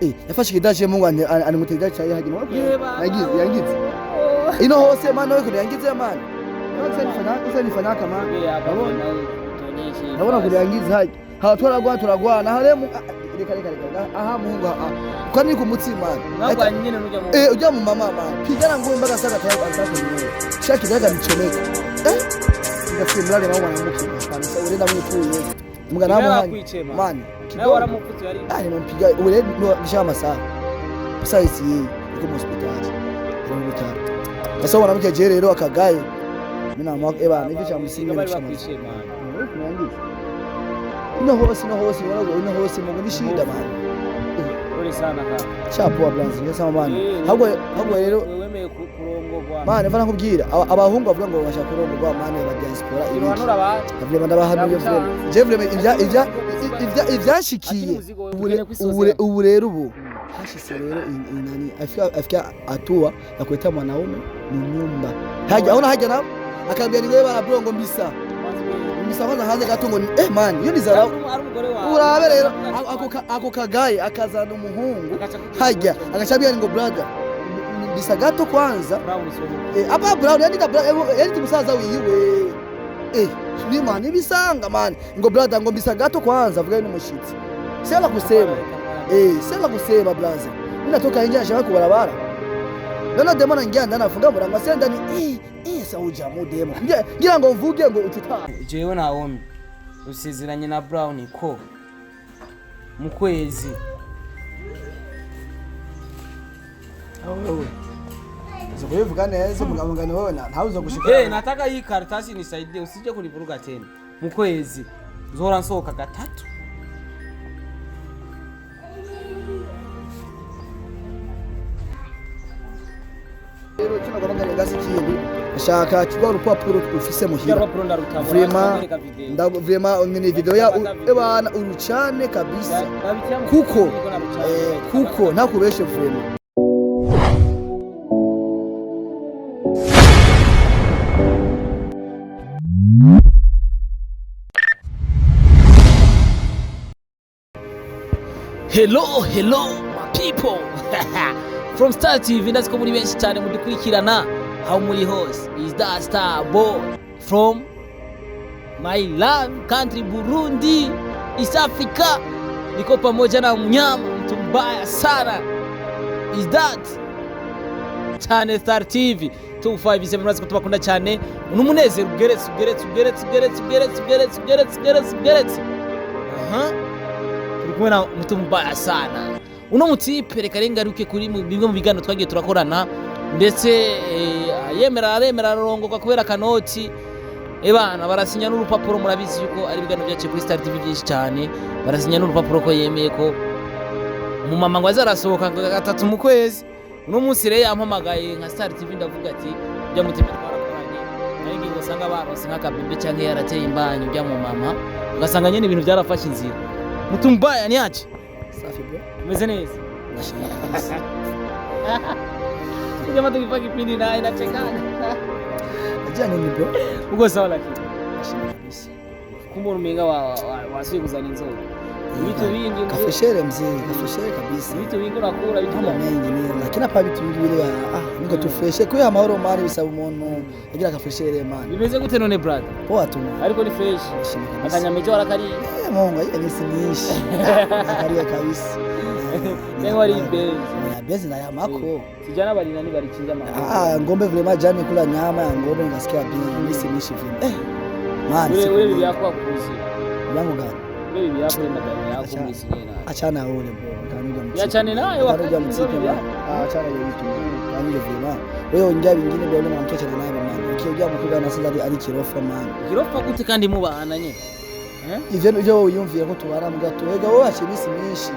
Yafashe ikidaje Mungu animutega cyayi hagira yangize yangize ino hose man, wewe yangize man. Sasa nifanya kama ndabona kuyangiza haja ha turagwa turagwana haremu. Reka reka reka, aha muhungu, aha kwa ni ku mutsima. Mwagwanye nyene n'urya mu Ujya mu mama man, pigana ngo mbaga saka tayari anataka niwe shaki daga nichomeka ngasimlale mama mwanamke hapana. Sasa urenda mwituye mga Nawe namuhanye akwice, man. Man. Nawe waramupfutse yari Ah, nimempiga ule no kisha masaa sasa hizi yuko mu hospitali, ari mu bitaro. Sasa mwanamke je rero akagaye mimi na mwaka eba niki cha msingi bari na bakwice man. Ino hose, ino hose wanago, ino hose mungu ni shida man. Pole sana kaka. Chapo blanzi yasama man. Ahubwo ahubwo rero wewe wemeye kurongorwa. Man, mva nakubwira abahungu bavuga ngo bashaka kurongorwa man ba diaspora ibiki. Uhanura abantu. Vraiment ndabahanuye, vraiment je vraiment ivya ivyashikiye. Akiri umuzigo wewe, Ubu ukeneye kwisozera. Ubu rero ubu hashise rero inani afika hatua ya kuleta mwanaume ni nyumba haja ona haja na akaambia ni wewe bana bro ngo mbisa mbisa kwanza hanze gato ngo man, iyo ni zarau. Ari umugore wawe. Urabe rero ako kagaye akazana umuhungu hajya agacabia ngo brother mbisa gato kwanza. Brown so. Apa Brown yandita Brown yandita umusaza wiwe ni man ibisanga man ngo brother ngo mbisa gato kwanza avuga ni umushitsi sema kusema sema kusema brother mimi natoka nje nashaka ku barabara none demo nangia ndani afunga murango asenda ni sauja mu demo ngira ngo mvuge ngo utita. Jewe Naomi usezeranye na Brown ko mu kwezi Wewe uzo kubivuga neza umugabo ngani wewe na ntawe uzo gushika. Nataka hii karatasi nisaidie usije kunivuruga tena. Mu kwezi nzohora nsohoka gatatu. Rero kino gomba ngasi kindi ashaka kigwa urupapuro ufise muhira. Urupapuro ndarutanga. Vraiment nda vraiment ni video ya ebana urucane kabisa kuko kuko ntakubeshe vraiment. Hello, hello, my people from Star TV. Ndazi ko muri benshi cyane mudukurikirana aho muri hose. Is that Star Boy from my love country Burundi, East Africa. Niko pamoja na mnyama mtu mbaya sana. Is that cyane Star TV 257. Murazi ko tubakunda cyane. N'umunezero ugeretse ugeretse ugeretse ugeretse ugeretse ugeretse ugeretse ugeretse ugeretse. Aha turi kumwe na mtu mbaya sana uno mutipe. Reka rero ngaruke kuri bimwe mu biganiro twagiye turakorana ndetse yemera aremera ararongorwa kubera akanoti. Ebana barasinya n'urupapuro. Murabizi yuko ari ibiganiro byaciye kuri Star TV byinshi cyane. Barasinya n'urupapuro ko yemeye ko umumama ngo azarasohoka gatatu mu kwezi. Uno munsi rero yampamagaye nka Star TV, ndavuga ati ujya mutipe twarakoranye nari ngiye usanga baronse nk'akabebe cyangwa yarateye imbanyi ujya mu mama ugasanga nyine ibintu byarafashe inzira. Mtu mbaya ni aje? Safi bro. Umeze neza? Ndashima kabisa. Jamaa tukifanya kipindi naye nachekana. Najua nini bro. Uko sawa lakini? Ndashima kabisa. Kumbe umenga wasuye kuzana inzoga. Vitu vingi mzee. Kafeshere mzee, kafeshere kabisa. Vitu vingi unakula vitu Mambo gani? mengi ni lakini hapa vitu vingi vile ah niko tu fresh kwa amahoro mani bisaba umuntu agira kafeshere mani. Bimeze gute none brother? Poa tu man. Ariko ni fresh. Ndashima kabisa. Akanyamejo warakariye. Mungu ile misi myinshi akariye kabisa. Nengo wari benzi. Ya benzi na ya mako. Sijana bali nani balichinja mako. Ah, ngombe vile jana kula nyama ya ngombe nikasikia bien misi myinshi vile man. Ule ule bibi yako akukuzi. Yangu gani? Ule bibi yako ile madani yako Acha. mwisinye nayo. Achana ule bro, kanuja mtiki. Yachane nayo wakati kanuja ndio mtiki bibi man. yako. Ah, achana ile vitu man. Kanuja vile man. Wewe ongea vingine vya ule mwanamke achana naye man. Ukiongea mkubwa na sasa ari kirofa man. Kirofa gute kandi mubana nye? Eh? Ivyo ivyo wowe wiyumvira ko tubara mbwa tuwega wowe haciye iminsi myinshi.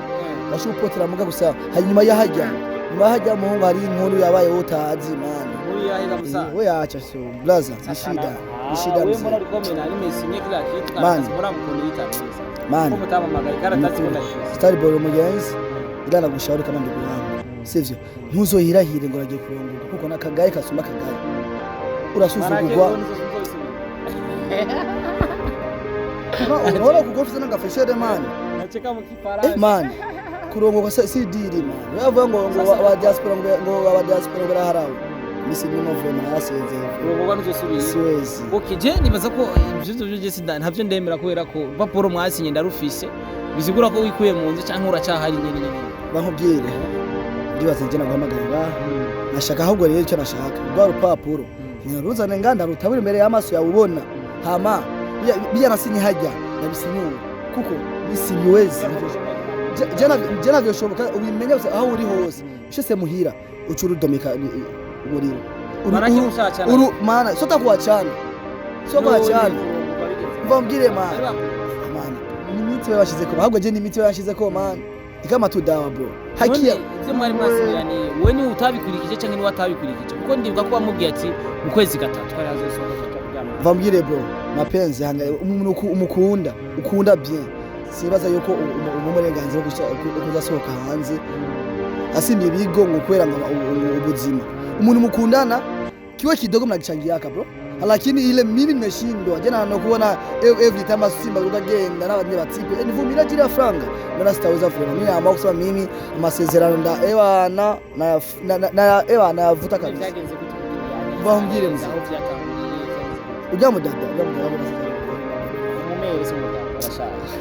Washupotera mbwa gusa hanyuma yahajya. Nyuma yahajya muhungu hari inkuru yabaye wowe utazi man. Muri yahiga musa. Wewe acha so blaza, ni shida. Ni shida Wewe mzee. mbona ulikuwa umenani mesinye kila kitu Man. karatasi mbona mkuniita pesa. Man. Kwa mtamamagaye karatasi mbona pesa. Starboy umugenzi ila nagushauri kama ndugu yangu, sivyo? Ntuzohirahire ngo uragiye kurongorwa kuko nakagaye kasumba akagaye urasuzugurwa. Urabona kuko ufite n'agafeshere man. Nacheka mu kifaransa. Man, Kurongoka si deal, man. Bavuga ngo aba diaspora, ngo aba diaspora baraharawe. Misi nimo vraiment narasezeye. Kurongorwa ntuzosubira? Siwezi. Okay, je nibaza ko ivyo byo je sinda ntavyo ndemera, kubera ko urupapuro mwasinye ndarufise, bisigura ko wikuye mu nzu canke uracyahari nyene nyene? Bankubwire, ndibaza nje naguhamagara ngaha, nashaka ahubwo rero icyo nashaka, rwa rupapuro ntiruzane nganda rutabura imbere y'amaso yawe ubona. Hama bijya nasinye hajya ndabisinyura, kuko bisinyuwezi je navyoshoboka. Ubimenya gusa aho uri hose, ushese muhira uca urudomeka umuriro. Barakimushacana. Uru mana sota kuwachana, so kuwachana. Mva mbwire, mana, mana, ni imiti we bashizeko, ahubwo je ni imiti we bashizeko, mana, ikama tu dawa, bro, hakia. Ivyo mwari mwasinyiraniye, wowe niwe utabikurikije canke niwe atabikurikije? Kuko ndibuka ko wamubwiye ati mu kwezi gatatu twari azosohoka tuja kuryama. Mva mbwire, bro, mapenzi hanga umuntu umukunda, ukunda bien, sibaza yuko umuha uburenganzira bwo kuzasohoka hanze asimye ibigo ngo kubera ngo ubuzima. Umuntu mukundana kiwe kidogo mnakichangiaka, bro, lakini ile mimi nimeshindwa jana na kuona every time asimba ukagenda n'abandi batipe, nivumilia jira franga mbona sitaweza vraiment. Mimi naamua kusema mimi amasezerano nda ewana na na ewa nayavuta kabisa. Vyagenze gute kugira Mva umbwire, mzee. Aho vyatanguriye, vyagenze gute? Ujya mudada, ujya mudada Umumere se umuganga arashaje,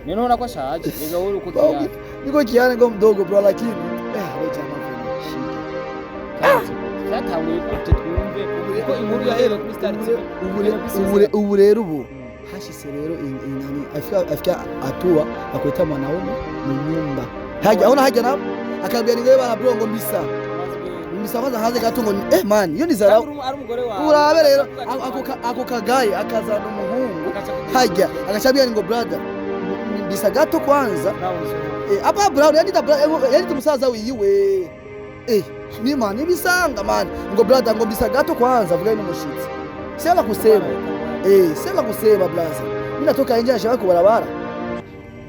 none ubona ko ashaje rega wowe uko kiyana. Niko kiana ngo mdogo, bro, lakini wewe jamaa vraiment shida. Vyatanguye gute? Twumve kuko inkuru yahereye kuri Star TV. Ubu rero ubu hashise rero inani afika hatua ya kuleta mwanaume mu nyumba haja aona haja na akaambia ni wewe bana, bro, ngo mbisa mbisa kwanza haze gato ngo man, iyo ni zarau. Ari umugore wawe. Urabe rero ako kagaye akazana umuhungu hajya agacambia ngo brother, mbisa gato kwanza. Apa Brown yandita yandita umusaza wiwe, ni man ibisanga man, ngo brother, ngo mbisa gato kwanza avuga n'umushitsi. Sema kusema, sema kusema, blaza, mimi natoka nje nashaka kubarabara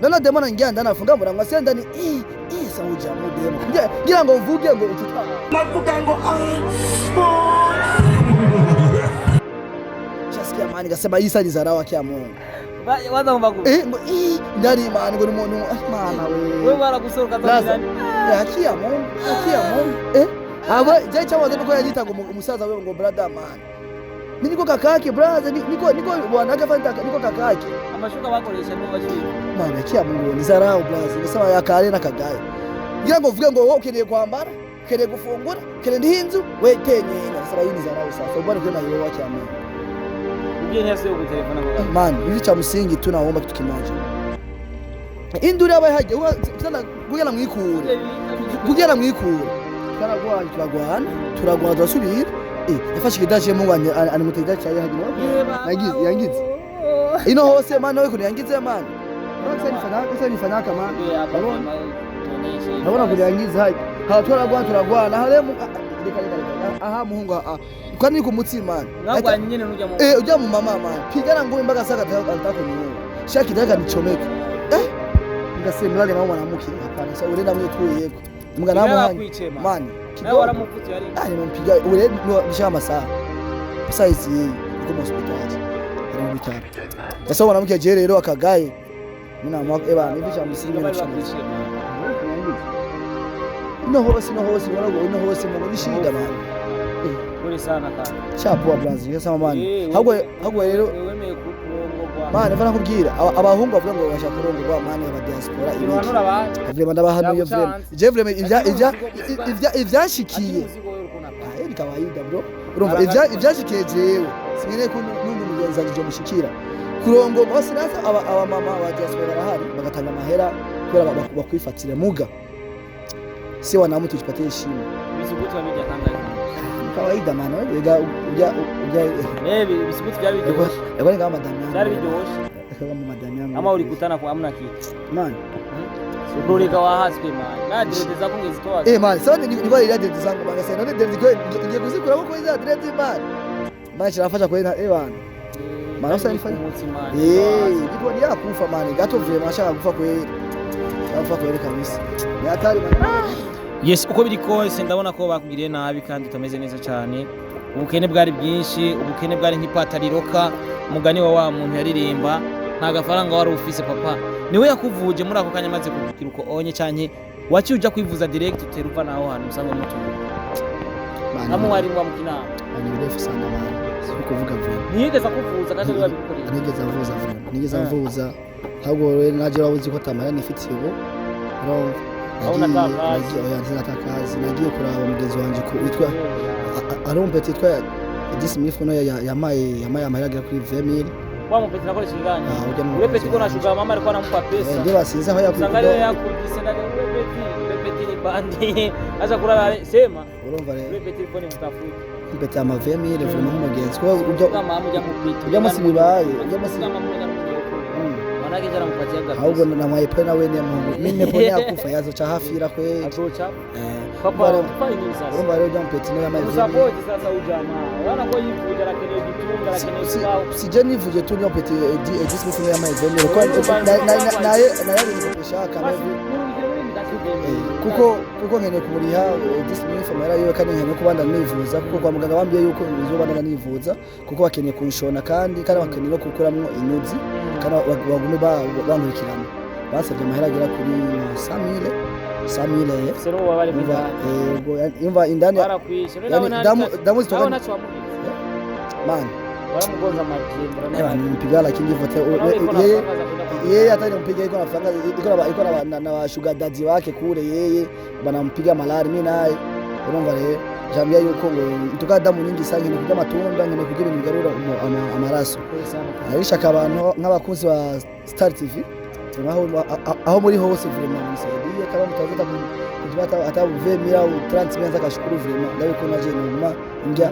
none demo naingia ndani afunga murango asiya ndani sauja mu demo ngira ngo mvuge ngo ututa Navuga ngo ah. Shasikia man, gasema hii sasa ni zarau akia Mungu. Waza mbagu. Ngo ndani man ngo ni umuntu, mana we. Wewe baragusohoka. Blaza, haki ya Mungu, haki ya Mungu. Abo je cyangwa nuko yanyita ngo umusaza wewe ngo brother, man. Mimi niko kakake, brother, niko bwana gafanta niko kakake. Amashuka bakoresha nibo bashyuye. Man, haki ya Mungu ni zarau, brother. Nisema ya kare na kagaye. Ngira ngo uvuge ngo wowe ukeneye kwambara, ukeneye gufungura, ukeneye n'inzu, we tenyene. Sasa hii ni zarau sasa. Ubona kwa hiyo haki ya Mungu. Ubwiye ntiyasubiye gutelefona ngo Man, hivi cha msingi tu naomba kitu kimoja. Induru yabaye hajya sana kugira mwikure. Kugira mwikure twaragwanye, turagwana, turagwana, turasubira. Yafashe ikidaje Mungu animutega cyaye hajya yangize yangize ino hose, man, nawe kuntu yangize, man. Sasa nifanyaka, sasa nifanyaka, man. Ndabona kuntu yangize hajya ha, turagwana, turagwana haremu, reka reka reka, aha muhungu, aha kwani ni ku mutima, man. Mwagwanye nyene nujya mu Ujya mu mama, man, pigana ngumi mpaka saka ataka kuniua, shaki taka nichomeke, ngasema mlale mama mwanamke, hapana. Sasa urenda mwikuyeko mbwa namuhanye. Yarakwice, man. Man. Nawe waramupfutse yari. Ah, nimempiga ule nisha masaa size yeye yuko mu hospitali, ari mu bitaro. Sasa mwanamke je rero akagaye mimi na eba ni cha msingi na Bari chini bakwishe, man. Ino hose, ino hose ubona ngo ino hose ngo ni shida, man. Pole sana kandi. Chapoa, blanzi, sasa man, Eh, ahubwo rero wemeye kurongorwa. Man, mva nakubwira, abahungu bavuga ngo bashaka kurongorwa, man, aba diaspora ibiki. Uhanura abandi. Vraiment ndabahanuye vraiment. Je vraiment ivya ivya ivyashikiye. Ati umuzigo wewe uriko unapanda. Ah, ni kawaida, bro. Urumva ivyashikiye jewe. Sinkeneye ko n'undi mugenzi wanje mushikira. Kurongorwa sinaza aba mama ba diaspora barahari bagatanga amahera kubera bakwifatira muga. Si wanamu tujipatie heshima. Ibisuguti wabirya kangahe? Ni kawaida, man. Ega ujya ujya Eh, ibisuguti byari biryoshye. Ego ni kama madam yangu. Byari biryoshye. Kama madam yangu. Ama ulikutana kwa amna kitu. Man. Urureka wahaswe, man. Na dread zako ungezitoa. Man, sasa ni kwa ile dread zangu bana, sasa none dread kwa ngiye kuzikura ko iza dread, man. Man, kirafasha kwa bana. Man, sasa nifanya Umunsi, man. Ndipo ni yakufa, man, gato vraiment ashaka kufa kweli. Kufa kweli kabisa. Ni hatari, man. Yes, uko biri kose ndabona ko bakugiriye nabi kandi utameze neza cyane. Ubukene bwari bwinshi, ubukene bwari nk'ipatariroka, umugani wa wa muntu yaririmba, nta gafaranga wari ufise, papa. Niwe yakuvuje muri ako kanya amaze kugira uko onye, canke waciye uja kwivuza direct, utera uva naho hantu usanga mutuye? Man, Namwe wari wa mukinama? Man, birefu sana man, si kuvuga vraiment. Ntiyigeze akuvuza kandi ari wabikoreye? Nigeze avuza vraiment, nigeze avuza. Ahubwo rero naje wabuze ko atamara nifitiye ubu, urumva. Aho natakazi. Oya, ntinatakazi. Nagiye kuraba mugenzi wanje ku witwa ari umupeti yitwa Edis Smith, no yamaye amahera agera kuri 20,000. Wa mupeti nakoresha ikiganiro. Ah, ujya mu Ule peti mugenzi ko na wanje. shuga mama alikuwa anampa pesa. Ndio basinze aho Usanga ariyo yakubita. yakubise ndani ule peti, ule peti ni bandi. Acha kulala sema. Urumva rero. Ule peti ilikuwa ni mtafuti. Mpeti ama 20,000 vraiment nk'umugenzi kuko ujya Kama amuja mupiti. ujya musi bibaye, ujya musi kama mmoja mmoja. Manake jana mpatia gapi? Ahubwo namuhaye pe nawe ni muhungu mimi pone yakufa yazoca hafira kweli. Azocha. Eh, Papa, papa ni sasa. Urumva rero ujya mupeti niwe yamaye 20,000. Usapoti sasa ujamaa. Wana ko yivuja lakini gitunga lakini Si je nivuje tu niyo peti Edi Smith niwe yamaye 20,000 kuko naye naye nikopesha Basi kamwe. murungikire muri mikasi. Kuko nkeneye kumuriha Edi Smith amahera yiwe, kandi nkeneye kubanda nivuza kuko kwa muganga bambwiye yuko nzobandana nivuza kuko bakeneye kunshona kandi bakeneye no gukuramwo inyuzi kandi bagume bankurikirana. Basabye amahera agera kuri 100,000 100,000. Sero wabale Yumva mitani. Ubwo yumva indani Barakwishe. Yani, damu zitoka Nawe nacho wamuhize. Man. Waramugonza majembe. Eba nimpiga, lakini vote yeye yeye hata nimpiga iko na franga, iko na sugar daddy wake kule, yeye banampiga malari, mimi naye urumva rero jambia yuko ngo ntuka damu nyingi sana, nkeneye kurya amatunda, nkeneye kurya ibintu bigarura amaraso. Arishaka abantu nk'abakunzi ba Star TV aho muri hose vraiment mnisaidie kama mtaweza kujipata hata 20,000 au 30,000 zakashukuru vraiment, ndabiko naje numa njya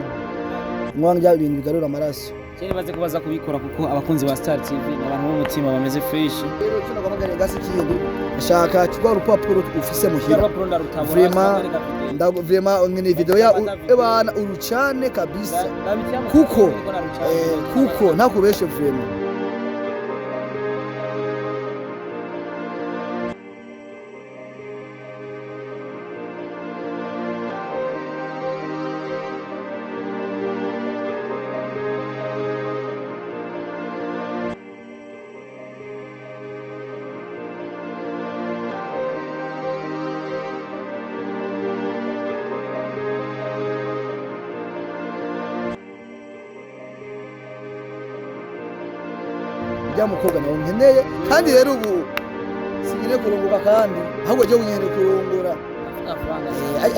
njya ibintu bigarura amaraso. Cyane baze kubaza kubikora kuko abakunzi ba Star TV ni abantu b'umutima bameze fresh. Rero kino guhamagara ngasi kindi shaka rwa rupapuro ufise muhira. Urupapuro ndarutabura. Vraiment vraiment ngene video ya ebana urucane kabisa kuko kuko ntakubeshe vraiment. Ujya mukobwa nawe nkeneye kandi rero ubu sinkeneye kurunguka kandi ahubwo je nkeneye kurungura.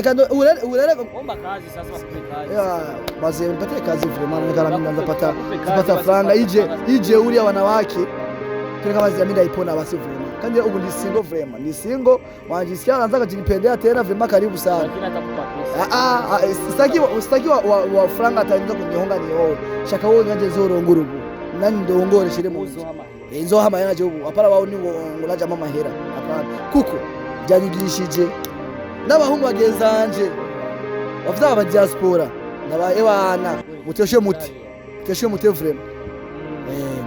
Kandi urere Omba kazi sasa bakupe kazi. Ya baze nipatie kazi vraiment nikala mimi napata pata franga ije uri wanawake tuna kama zia ipona basi vraiment kandi ubu ni single vraiment ni single wanjisikia anaanza kujipendea tena vraiment karibu sana. Lakini atakupa pesa. Ah ah, sitaki wa franga ataanza kunihonga ni wewe. Shaka wewe nyaje zorongura ubu. Nani ndongore shire mu nzu. Nzoha amahera je ubu. Apara wawe ni ngo naje amahera. Apana. Kuko byanyigishije n'abahungu bagenzanje bafite aba diaspora naba ewana muteshe muti. Muteshe muti vraiment.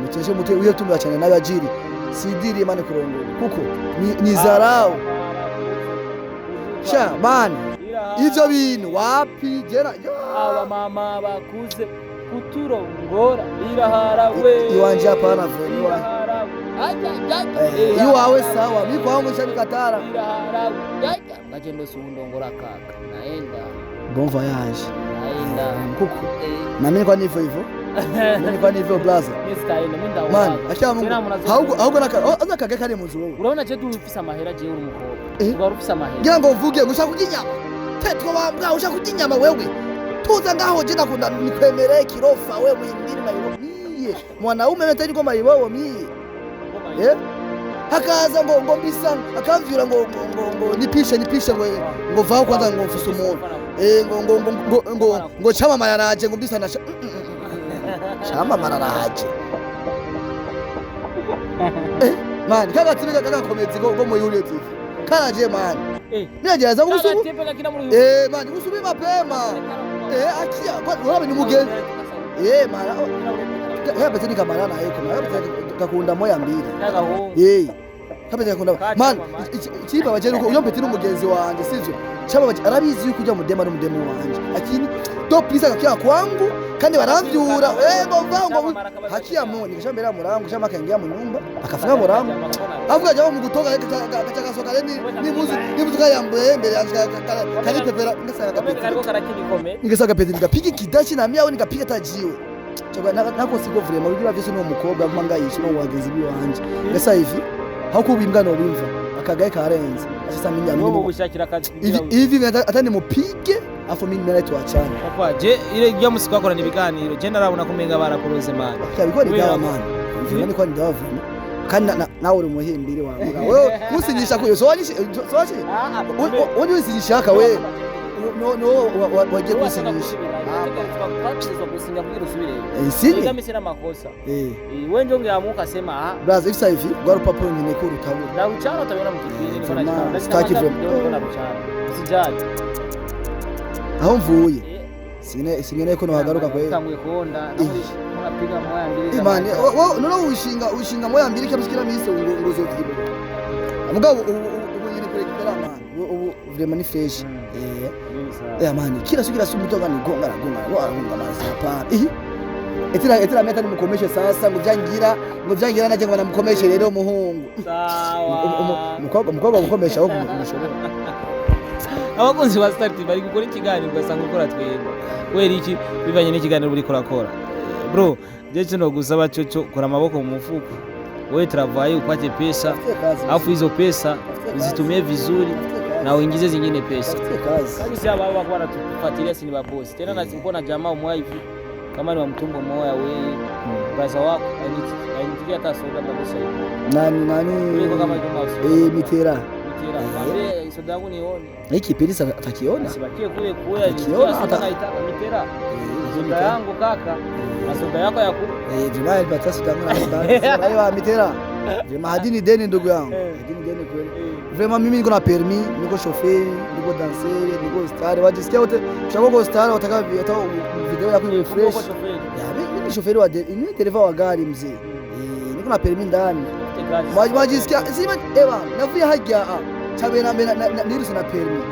Muteshe muti uyo tumba cyane n'abajiri. Sidiri mane kurongora kuko ni zarao. Sha man ivyo bintu wapi jera aba mama bakuze kuturongora biraharawe. Iwanje hapana vraiment. Iwawe sawa mimi kwangu nishabikatara. Biraharawe. Ngagendo sundongora kaka. Naenda. Bon voyage. Naenda. Kuko na mimi kwa nivo hivyo. Mimi kwa nivo blaza. Mimi sitaenda mimi ndawa. Man, acha Mungu. Ahubwo naka kage kare muzu wowe. Urabona je ufise amahera je uri umukobwa. Uba ufise amahera. Ngira ngo mvuge ngo ushaka kurya inyama. Tetwa wambwa ushaka kurya inyama wewe. Tuza ngaho je ndakunda nikwemereye kirofa wewe muhimbiri mayibo. Mie mwanaume metari kwa mayibobo mie. Hakaza ngo mbisa akamvyura ngo nipishe ngo vaho kwanza ngo mfise umuntu. Ngo chama mararaje ngo mbisa na chama mararaje. Man kaga tibe kaga komezi go mu Yuri TV. Karaje man. Niragereza gusubu. Man gusubi mapema. Akia urabe ni mugenzi. Mara kapete ni kamara na yeko kapete kakunda moya mbili. Kapete kakunda man ikiba baje nuko uyo mpete n'umugenzi wanje sivyo. Chama arabizi yuko ujya mudema n'umudemo wanje. Lakini top pisa kakia kwangu kandi baramvyura ngo mvango hakia mu nikashambera murangu chama kaingia mu nyumba akafunga murangu. Avuga jawo mu gutoka gaca gasoka ni nimuzu nimuzu kayambuye imbere yanje kalipepera ngasanga Kamwe gapeti. kariko karakina ikome. Ngasanga gapeti nikapiga kidashi na miawe nikapiga tajiwe. Chakwa nako siko vraiment bigira vyose no mukobwa mpangayisha no wagenzi biwanje. Ngasa hivi hakubimbwa no bimva akagaye karenze. Sasa mimi Wowe gushakira akazi. hivi hivi hata nimupige afu mimi naye tuachane. Papa, je ile rya musi twakorana ibiganiro, je narabona ko umenga barakuroze, man. Cyabikora ni dawa, Kubera man. Vraiment ni kwa ni dawa vraiment. Kandi nawe uri umuhimbiri wawe. Wewe usinyisha kuyo. So wanishi so washi. Wewe usinyishaka we. No no, wagiye kusinyisha. Twategerezwa gusinya kugira usubireyo. Eh, sinye. Ega misi n'amakosa. Eh. Wewe njo ngeamuka sema ah. Braza, hivi sasa hivi rwa rupapuro nyine ko rutabura. Na ruchana utabiona mu kipindi niko na Vraiment, na sitaki vraiment. Niko na ruchana. Usijali. Aho mvuye. Eh. Singene ko nohagaruka kweli. Tanguye kuonda. Unapiga moya mbili. Imani, none wishinga moya mbili kabisa mise ngo uzovyibuka. Mugabo ubu nyine kurekera, man. Ubu vraiment ni fresh. Eh. Eh man, kila siku mtu anigonga anagonga anagonga man, hapana. Eh. Etira meta nimukomeshe sasa ngo vyangira naje ngo namkomeshe rero muhungu. Sawa. Umukobwa gukomesha aho kumushobora. Abakunzi ba Star TV bari gukora ikiganiro ugasanga ukora twebwe kubera iki bivanye n'ikiganiro uriko urakora. Bro, je kino gusaba cyo kora amaboko mu mufuko, wewe travaille upate pesa, afu hizo pesa uzitumie vizuri na uingize zingine pesa. Tafute kazi. Kazi si haba wako wanatufuatilia, si ni mabosi tena na sikuwa na jamaa umoya hivi kama ni wa mtumbo mmoja, wewe braza wako ainitikia hata soda kabisa hivi. Nani nani? Kuliko kama Juma. Eh, Mitera. Mitera, mwambie soda yangu nione. Hiki pili atakiona. Asibakie kule kule. Atakiona, soda naitaka Mitera. Soda yangu kaka na soda yako ya ku Eh, jamaa alipatia soda yangu na soda. Ayo Mitera. Jamaa hadini deni, ndugu yangu. Hadini deni kweli. Vraiment mimi niko na permis, niko chauffeur, niko danseur, niko star. Wajisikia wote, ukishakuwa star wataka wataka video yako iwe fresh. Ya, mimi ni chauffeur ni dereva wa gari, mzee. Eh, niko na permis ndani. Wajisikia si ewa navuye hajya chabera mbere niruse na permis.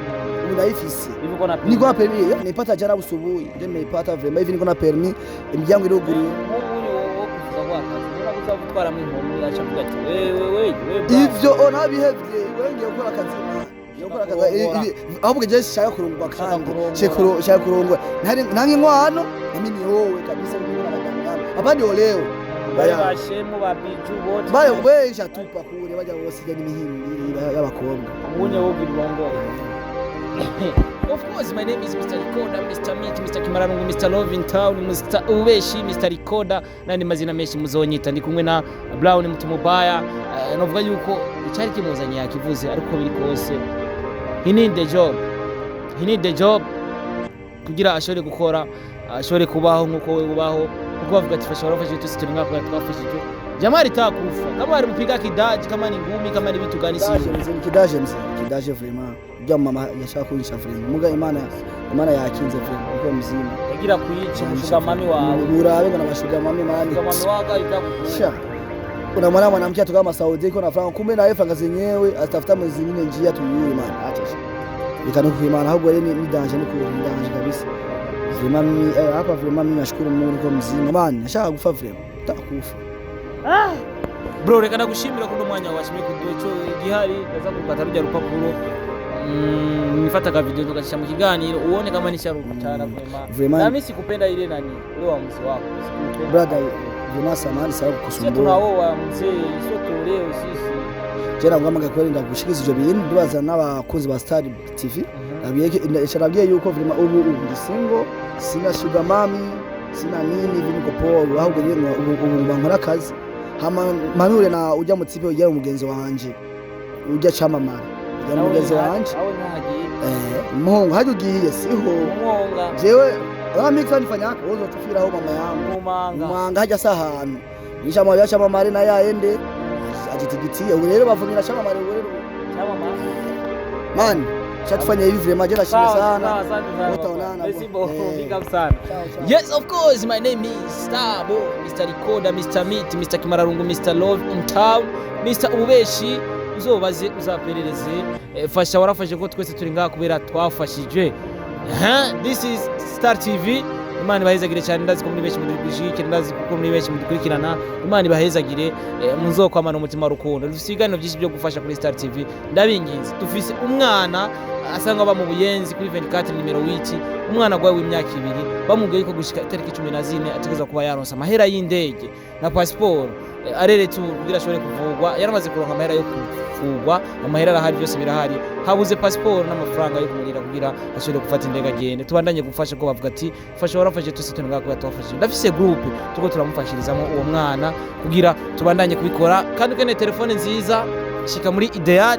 Ubu ndayifise. Hivi uko na Niko na permis, nipata jana usubuhi. Ndio nimeipata vraiment hivi niko na permis, imiryango iruguruye. Nk'ubu wo kuvuza kwa kazi ubona ko uza gutwaramo inkumi aca avuga ati wewe wewe wewe. Ivyo nabihevye, wewe ngiye gukora akazi, man. Ngiye gukora akazi. Ahubwo je shaka kurongwa kandi. Shaka kurongwa. Ntari nange inkwano, nami ni wowe kabisa kuko na madangana. Abandi oleo. Bale bashemu ba biju bote. Bale wesha tupa kure bajya bose ijya n'imihimbiri y'abakobwa. Ubunye wogira urongore. Of course, my name is Mr. Recorder, Mr. Meat, Mr. Kimararungu, Mr. Love in Town, Mr. Ubeshi, Mr. Recorder, n'andi mazina menshi muzonyita. Ndi kumwe na Brown Mutumubaya. Novuga yuko icyari kimuzanye yakivuze, ariko biri kose he need the job. He need the job kugira ashobore gukora, ashobore kubaho nkuko we ubaho, kuko bavuga ati fasha warafashije, twese turi ngaha kubera twafashije. Jamaa alitakufa kama alimpiga kidaji, kama ni ngumi, kama ni vitu gani, Kidaje sio. mzee, kidaje mzee, kidaje vraiment. Ujya mama yashaka kunyisha vraiment. Muga Imana yakinze vraiment, uko mzima. Yagira kuyica umushugamami wawe. Urabe ngo na mami mani. Mushugamami wawe ahita Sha. Kuna mwana mwanamke atoka kama Saudi iko na franga, kumbe na yeye franga zenyewe azitafuta mu zingine njia tuyui, man. Acha sha. Ikano kuimana ahubwo rero ni danger, ni kuri ni danger kabisa. Vraiment mimi hapa vraiment mimi nashukuru Mungu niko mzima. Man, nashaka kufa vraiment. Takufa. Bro, reka ndagushimira kuno mwanya washimye kuduha ico gihari ndaza gukata rujya rupapuro, nifata ka video tukacisha mu kiganiro uone kama ni cyara vraiment. Vraiment. Na mimi sikupenda ile nani ule wa mzee wako, sikupenda. Brother, vraiment samahani sana Sio kukusumbua. tunaoa mzee, sio toleo sisi. Jera ngamaga kweli ndagushikiza ivyo bintu ndibaza n'abakunzi ba Star TV. Nabwiye yuko vraiment ubu ndi single, sina sugar mami, sina nini, hivi niko poa, ahubwo nyine ubu nkora akazi. Hama manure na ujya mu tipe ujya umugenzi wanje. Ujya camamara. Ujya umugenzi wanje. Awe ntagiye. Eh, muhungu haje ugiye siho. Umwonga. Jewe mimi nifanyaka wozo tufiraho mama yangu. Mumanga. Mwanga hajya sahantu. Nisha chamamare na yaende ajitigitiye. Ubu rero bavumira chamamare ubu rero. Chama Man, chatufanya hivi vraiment je nashimye Sawa, sana. sawa, asante sana. Utaonana. Merci beaucoup. Eh. Big up sana. Ciao, ciao. Yes, of course, my name is Starbo, Mr. Recorder, Mr. Meat, Mr. Kimararungu, Mr. Love in Town, Mr. Ubeshi, uzobaze uzaperereze. Fasha warafashe ko twese turi ngaha kubera twafashije. Huh? This is Star TV. Imana ibahezagire cyane. Ndazi ko muri benshi mudushigikira, ndazi ko muri benshi mudukurikirana. Imana ibahezagire, muzokwamana umutima w'urukundo. Dufise ibiganiro byinshi byo gufasha kuri Star TV. Ndabinginze, dufise umwana asanga aba mu Buyenzi kuri 24 nimero 8, umwana agwaye w'imyaka 2. Bamubwiye ko gushika itariki 14 ategerezwa kuba yaronse amahera y'indege na pasiporo areretse ubu kugira ashobore kuvugwa. Yaramaze kuronka amahera yo kuvugwa, amahera arahari, byose birahari, habuze pasiporo n'amafaranga yo kumurira kugira ashobore gufata indege agende. Tubandanye gufasha ko bavuga ati fasha warafashe, twese turi ngaha kubera tubafashije. Ndafise groupe turiko turamufashirizamo uwo mwana kugira tubandanye kubikora. Kandi ukeneye telefone nziza, shika muri Ideal,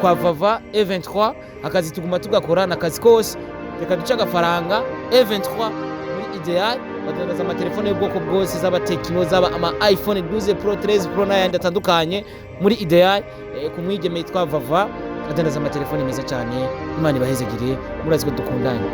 kwa Vava E23. Akazi tuguma tugakora na kazi kose, reka duce agafaranga. E23 muri Ideal badandaza amatelefone y'ubwoko bwose, zaba Tecno, zaba ama iPhone 12 Pro, 13 Pro n'ayandi atandukanye. Muri Ideal, ku mwigeme yitwa Vava, adandaza amatelefone meza cyane. Imana ibahezegire, murazi ko dukundanye.